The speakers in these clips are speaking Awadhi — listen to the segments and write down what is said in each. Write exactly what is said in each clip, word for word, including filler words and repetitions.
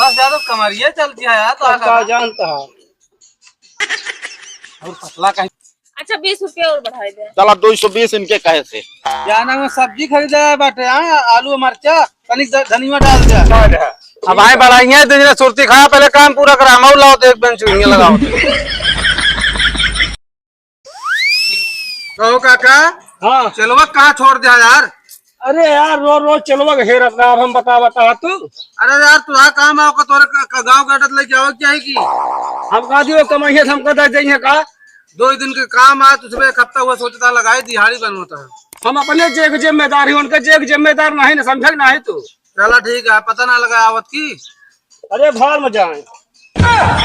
बस ज्यादा कमरिया चलती है यार, तो अब का जानता है। और पतला कहीं। अच्छा, बीस रुपया और बढ़ाई दे। चला, दो सौ बीस इनके कहे से। क्या नाम है, सब्जी खरीदा है बाटे, हाँ, आलू, मरचा, तनिक ध-, धनिया डाल दे। अब भाई बढ़ाइए, तो जरा सुरती खा, पहले काम पूरा करा, हम लाओ तो एक बेंच चुनिया लगाओ। कहो काका। हाँ। चेलवा कहाँ छोड़ दिया यार? अरे यार, रोज रोज चेलवा के हेरत रहा, अब हम बता, बता तू। अरे यार, तू आ काम आओ का, तोरे क-, क-, गाँव के अड्डा लेके आओ क्या है कि? हम कहा दियो कमाइए, हम कह दे देंगे का? दो ही दिन के काम आए, तुझे एक हफ्ता हुआ सोचता लगाए, दिहाड़ी बनवाता है। हम अपने जेक जिम्मेदार ही, उनके जेक जिम्मेदार नहीं ना, समझे नहीं तू? चला ठीक है, पता ना लगा आवत की। अरे भाड़ में जाए।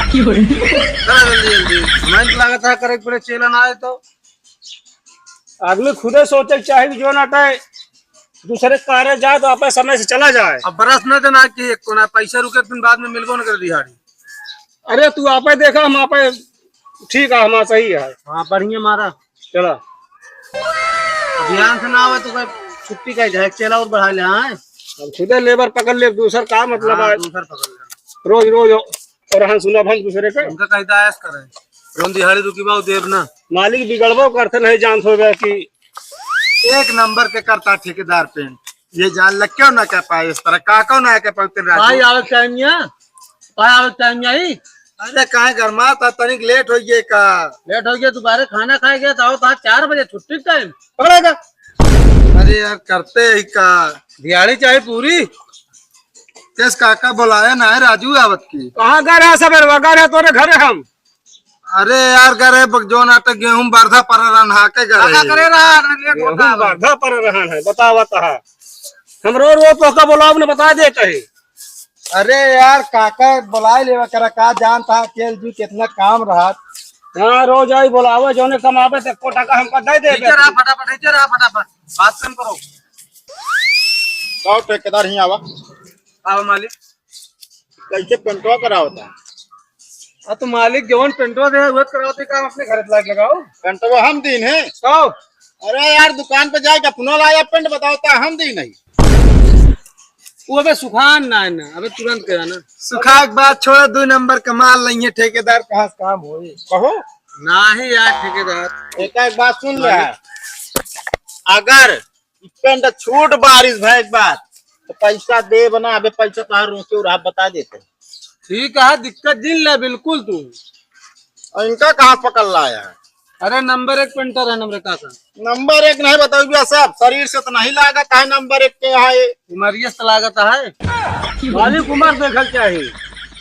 करा जल्दी जल्दी, हमें तो लागत है करे के पड़े, चेला ना आए तो। आदमी खुदे सोचे के चाहे कि जो ना टाए दूसरे कार्य जाए तो आपे समय से चला जाए। अब बरस न देना कि एक कोना पैसा रुके, फिर बाद में मिलबो न कर दिहाड़ी। अरे तू आपे देखा, हम आपे ठीक है, हमारा सही है। हाँ, बढ़िया मारा। चला। ध्यान से ना आवे तो कोई छुट्टी कह जाए, चेला और बढ़ा ले, हाँ। हम खुदे लेबर पकड़ ले, दूसर का मतलब हाँ, है। दूसर पकड़ ले। रोज रोज और हम सुना भंग दूसरे का। उनका कही दायस करे। रोन दिहाड़ी रुकी बाऊ देव ना। मालिक बिगड़बो करते नहीं जानत होगा कि एक नंबर के करता ठेकेदार पेंट। ये जान लग क्यों ना कह पाए इस तरह, का क्यों ना कह पाए तेरे राजू? भाई आवत टाइम या? भाई आवत टाइम या ही? अरे काहे गरमात है, तनिक लेट होइ गए का? लेट होइ गया, दोबारा खाना खाए गया था, तो आज चार बजे छुट्टी टाइम। पकड़ा था। अरे यार करते ही का? दिहाड़ी चाहे पूरी। तेस काका बुलाया ना है राजू आवत की। कहाँ घर है सवेरवा? घर है तोरे घर है हम। अरे यार, करे ब-, जो नाटक गेहूं बरधा पर रहन हा के करे। का करे रहा, अरे लेट होता गेहूं है। बरधा पर रहन है, बतावत है। हम रोज रोज तोहका बोलाव ने बता देत है। अरे यार, काका बोलाए लेवा करा, का जानता है केल जी कितना काम रहत। हाँ, रोज आई बोलावे, जोने कमावे ते एको टका हमका दे दे। नीचे रहा फटाफट, नीचे रहा फटाफट, बात कम करो। आओ ठेकेदार, ही आवा। आओ मालिक। कैसे पेंटवा करावता? आ तो मालिक जवन पेंटवा दे, उहे करावते काम अपने घर लाग लगाओ। पेंटवा हम दीन है। कहो। अरे यार, दुकान पे जाके अपनो लाया पेंट बतावता, हम दीन है। वो अबे सुखान ना है ना, अबे तुरंत करा ना। सुखा के बात छोड़, दो नंबर का माल नहीं है, ठेकेदार कहाँ से काम होई? कहो। नाही यार ठेकेदार। एक, एक बात सुन ले। मालिक। अगर पेंट छूट बारिश भय के बाद, तो पैसा देब ना, अबे पैसा तोहार रोके और आप बता देते हैं। ठीक है, दिक्कत जिन ले बिल्कुल तू। और इनका कहाँ पकड़ लाया है? अरे नंबर एक पेंटर है नंबर का का। नंबर एक नहीं बताओ भैया साहब, शरीर से तो नहीं लागत है नंबर एक के यहाँ ये। उमरिया से लागत है। मालिक उमर देखल चाही,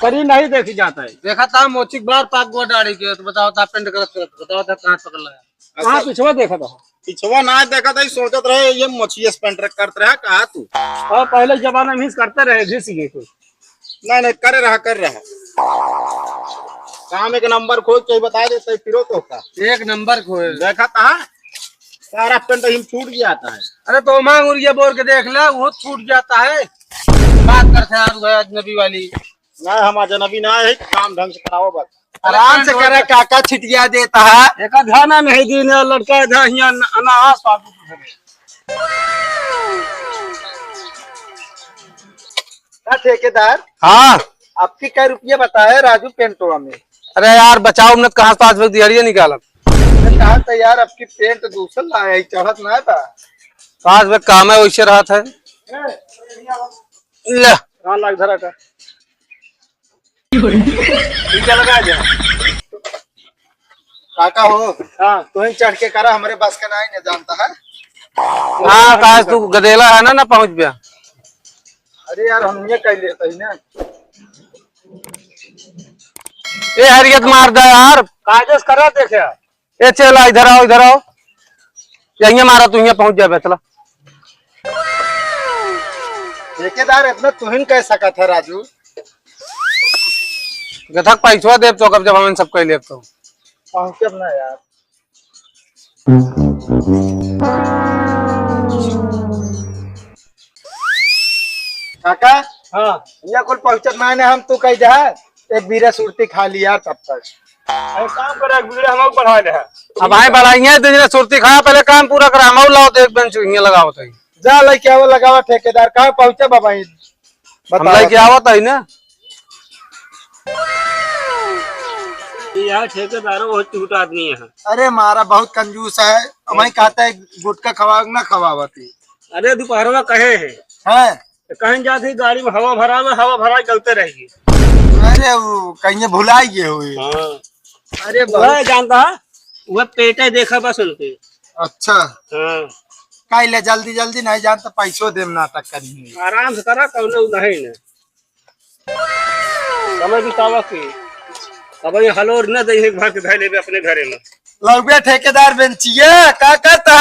शरीर नहीं देखी जाता है। देखा था मोचिक बार पाक गो डाड़ी के, तो बताओ था पेंट करत करत, बताओ था कहाँ पकड़ लाया। कहाँ अच्छा। पिछवा देखत हो? पिछवा ना देखत है, सोचत रहे ये मछिया से पेंट करत रहा, कहा तू? हाँ, पहले जमाना में ही करते रहे, घिस गए कुछ। नहीं, नहीं, करे रहा, कर रहा। काम एक नंबर खोज के बता देते, फिरो तो का? एक नंबर खोज। देखा था, सारा पेंट ही छूट गया था। अरे तो मांग उरिया बोर के देख ले, वो छूट जाता है। बात करते हैं यार, वो अजनबी वाली। ना, हम अजनबी ना है, काम ढंग से कराओ बस। आराम से करे, काका छिटिया देता है। एक ध्यान नहीं दीने, लड़का इधर हियां न-, अनाथ बाबू को धरे। ना ठेकेदार। हाँ। आपकी कै रुपया बताए राजू पेंटवा में? अरे यार, बचाओ मत, कहाँ से पाँच बजे दिहाड़िया निकालब? अरे कहाँ से यार, आपकी पेंट दूसर लाया है, चढ़त ना था। पाँच बजे काम है, वैसे रहत है। ले। कहाँ लाग धरा का? ठीक है, लगा दे। काका हो, हाँ। तुहीं चढ़ के करा, हमरे बस का नाहीं न जानता है। हाँ, काश तू गदेला है ना, ना पहुँच गया। अरे यार, हम ये कह लेते ही ना। ए, हरियत मार दे यार। कागज करा देखे। ए चेला, इधर आओ, इधर आओ। यहीं मारा, तू यहीं पहुंच जाबे, चला। ठेकेदार, इतना तुहिन कह सकत है, राजू। गधक पैसवा देब तो, कब जब हम सब कह लेब तो। पहुंचब ना यार। काका, हाँ। ये कुल पहुंचत ना है, हम तू कह दे, एक बीरा सुरती खा लिया तब तक। अरे काम करे, एक बीरा हम बढ़ा ले। अब भाई बढ़ाइए, तो जरा सुरती खा, पहले काम पूरा करा, हम लाओ तो एक बेंच हियां लगाओ तो। जा लेके आओ, लगावा ठेकेदार, कहाँ पहुंचा बाबा? हम बताओ। लेके आवत है ना। यार ठेकेदार बहुत चूट आदमी है। अरे मारा बहुत कंजूस है, हमें कहता है गुटखा खवाओ ना खवावती। अरे दोपहरवा कहे है। हैं? तो कहीं जात ही गाड़ी में हवा भरा में हवा भरा चलते रहेगी। अरे वो कहीं भुलाई गए हुए। हाँ। अरे वह बहुत जानता है, वह पेटे देखा बस उनके। अच्छा। हाँ। काहे ले जल्दी जल्दी नहीं जानता, पैसों देम नाटक करी। आराम से करा, कौनो नहीं ना। समय बितावा के। अब ये हलोर न दे, एक भाग के धै लेबे अपने घरे में। लौबे ठेकेदार बेंचिया, का कहता?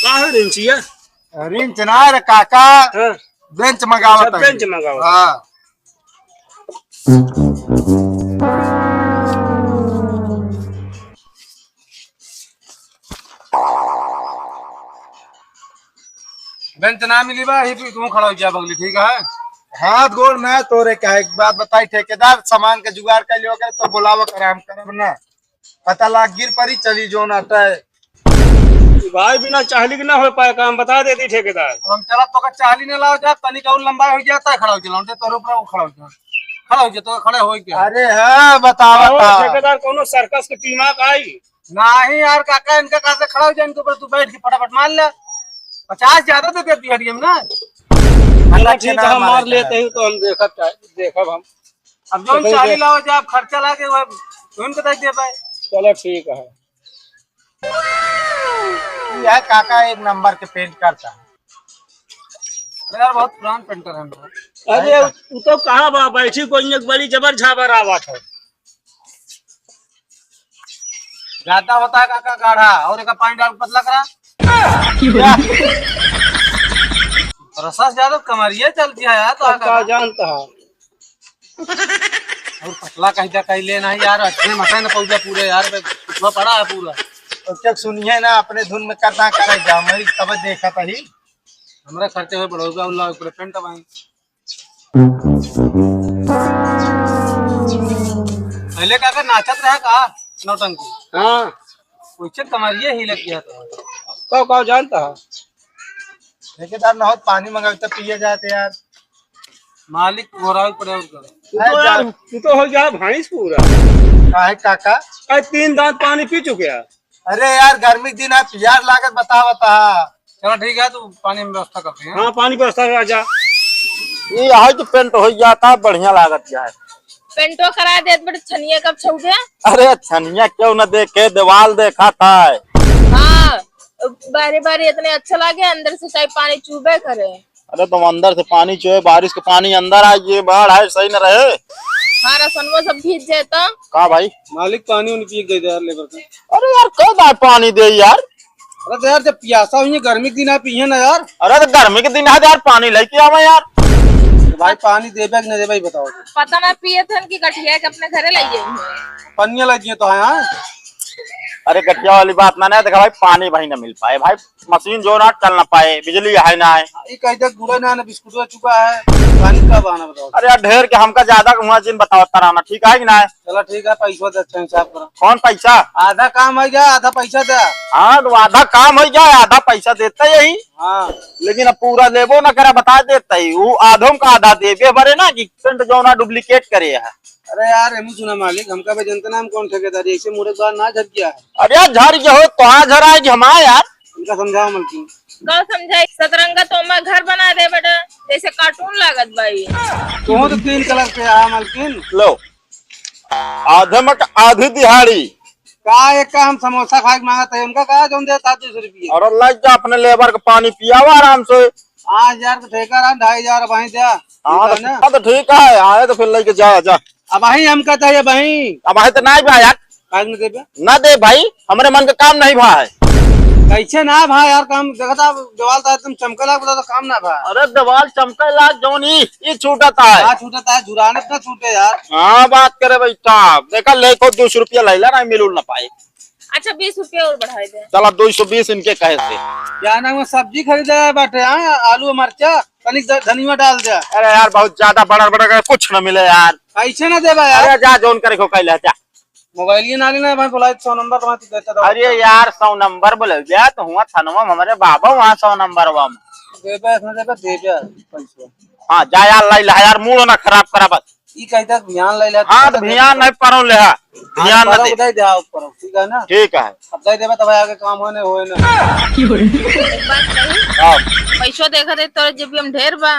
का है रेंचिया? रिंच ना रे काका, हाँ। बेंच मंगावत अच्छा, है। बेंच मंगावत। हाँ। बेंच ना मिली बा, ही तू, तू खड़ा हो जा बगली, ठीक है? हाथ गोड़ ना तोरे का, एक बात बताई, ठेकेदार सामान के जुगाड़ कर लियो, अगर तो बुलावा कर, हम करब ना। पता लाग गिर परी, चली जोन आता है। भाई बिना चाहली के ना हो पाए काम, बता देती ठेकेदार। हम चला तो का चाहली ना लाओ जा, तनिक और लंबा हो जाता है, खड़ा हो जा, लौंडे तोरे ऊपर वो खड़ा हो जा, खड़ा हो जा, तो खड़े हो क्या? अरे हाँ, बतावा आओ, था। ठेकेदार कोनो सर्कस के टीम आ आई? नहीं यार काका, इनका कहा से खड़ा हो जा, इनके ऊपर तू बैठ के फटाफट मार ले। पचास ज्यादा दे देती हरियम ना। चलो ठीक है, हम मार लेते हैं तो हम देखब, देखब हम। अब जौन तो चाली लाओ, जब खर्चा लागे, वह तुम बताई दे भाई। चलो ठीक है। यह काका एक नंबर के पेंट करता है। अरे यार, बहुत पुरान पेंटर है ना। अरे, उ तो कहा बा, बैठी कोई एक बड़ी जबर झाबर आवत है। ज्यादा होता है काका गाढ़ा, और एक पानी डाल के पतला करा। रसा से ज्यादा कमरिया चलती है यार, तो अब का काका जानता है। और पतला कह जा, कह लेना है यार, अच्छे मकान पौधा पूरे यार, बे, पिछवा पड़ा है पूरा। और क्या सुनिए ना, अपने धुन में करना करे जा, मैं तब देखा था ही। हमरा खर्चे हुए बढ़ोगा, उन लोग पूरे पेंट भाई। पहले का कर नाचत रहा का नौटंकी? हाँ। वैसे कमरिया ही लग गया था। का, का जानता है? ठेकेदार ना हो, पानी मंगावे तो पिए जाते यार। मालिक गोरावे पड़े और का। तू तो अरे यार, जा- तू तो हो गया भैंस पूरा। काहे काका? आज तीन दांत पानी पी चुके यार। अरे यार, गर्मी के दिन है, पियास लागत, बतावा ता। चलो ठीक है, तू पानी में व्यवस्था करते हैं। हाँ, पानी व्यवस्था कर जा। ये है तो पेंट हो जाता, बढ़िया लागत जाए। पेंटो करा देत बड़े, छनिया कब छौबे? अरे छनिया क्यों न देखे, दीवाल देखा था। हाँ, बारी बारी इतने अच्छा लागे, अंदर से चाहे पानी चूबे करे। अरे तुम अंदर से पानी चोए, बारिश के पानी अंदर आ, ये बाढ़ आए, सही न रहे। हाँ, रसनवा सब भीज जाए तो। का भाई? मालिक पानी उन्हें पिए के दे दे यार, लेबर का। अरे यार, कब आए पानी दे यार? अरे तो यार, जब पियासा हुई है, गर्मी के दिन आ पिए ना यार। अरे तो गर्मी के दिन आ यार, पानी लेके आवे यार। तो भाई पानी देबे कि नहीं देबे, बताओ। पता ना पिए थे कि गठिया के अपने घरे ले जाए। पनिया ले जिए तो है, हाँ? अरे गठिया वाली बात ना, ना देखा भाई, पानी भाई ना मिल पाए भाई। मशीन जो ना चल ना पाए, बिजली है ना है। ई कह दे गुड़ा ना, ना बिस्कुट चुका है, पानी का बहाना बताओ। अरे यार ढेर के हमका ज्यादा हुआ जिन बतावत रहना, ठीक है कि ना है? चला ठीक है, पैसा दे, अच्छा हिसाब करो। कौन पैसा? आधा काम हो जाए, आधा पैसा दे। हाँ तो आधा काम हो जाए, आधा पैसा देता यही। हाँ। लेकिन अब पूरा लेबो ना करा, बता देता ही, वो आधों का आधा देबे बरे ना कि पेंट जो ना डुप्लीकेट करे है। अरे यार, हम सुना मालिक, हमका बे जनता ना हम कौन ठेकेदारी, ऐसे मुड़े बार ना झर गया है। अरे यार, झर गया हो, कहाँ झर आए कि हम आए यार? इनका समझाओ मलकिन। का समझाई? सतरंगा तो मैं घर बना दे बेटा, जैसे कार्टून लागत बाई। तू तो तीन कलर के आ मलकिन। लो, आधे में का आधी दिहाड़ी। का एक का हम समोसा खाए के मांगत है, उनका का जौन देता दो सौ रुपये। और लग जा अपने लेबर के पानी पियावा आराम से। पाँच हजार का ठेका रहा, ढाई हजार वहीं दे। हाँ, ठीक है तो, ना? हाँ, तो ठीक है, आए तो फिर लेके जा, जा। अब वहीं हमका चाहिए, वहीं। अब वहीं तो नहीं भाई यार। काहे न देबे? ना दे भाई, हमरे मन के काम नहीं भाई। कैसे ना भाई यार, काम देखा था, दीवाल तो एकदम चमके लाग, बोला तो काम ना भाई। अरे दीवाल चमके लाग, जौन ई, ई छूटता है। हाँ, छूटता है, झुराने पे ना छूटे यार। हाँ, बात करे बैठा, देखा ले को दो सौ रुपया लैला ना, मिलुल ना पाए। अच्छा, बीस रुपया और बढ़ाई दे। चला, दो सौ बीस इनके कहे से। क्या नाम है, सब्जी खरीदे आए बाटे, हाँ? आलू, मरचा, तनिक ध-, धनिया डाल दे। अरे यार, बहुत ज्यादा बड़ा बड़ा का कुछ न मिले यार। कैसे ना देबा यार? अरे जा, जौन करे को कह ले, जा। मोबाइल ये ना लेना है भाई, बोला सौ नंबर तुम्हारा देता था। अरे यार, सौ नंबर बोले जा, तो हुआ थनवा में हमारे बाबा वहाँ सौ नंबर हुआ में। देबे, इसमें देबे, देबे पैसा। हाँ, जा यार, लाई ला यार, मूड ना खराब करा बस। ई कही तक भियान लाई ला, हाँ, तो भियान नहीं परो ले हा, भियान ना दे। दे दे, आओ परो, ठीक है ना? ठीक है। अब दे देबे तब आगे काम होने होए ना। एक बात कही, हाँ। पैसो देखा दे तोरे जेबी में ढेर बा।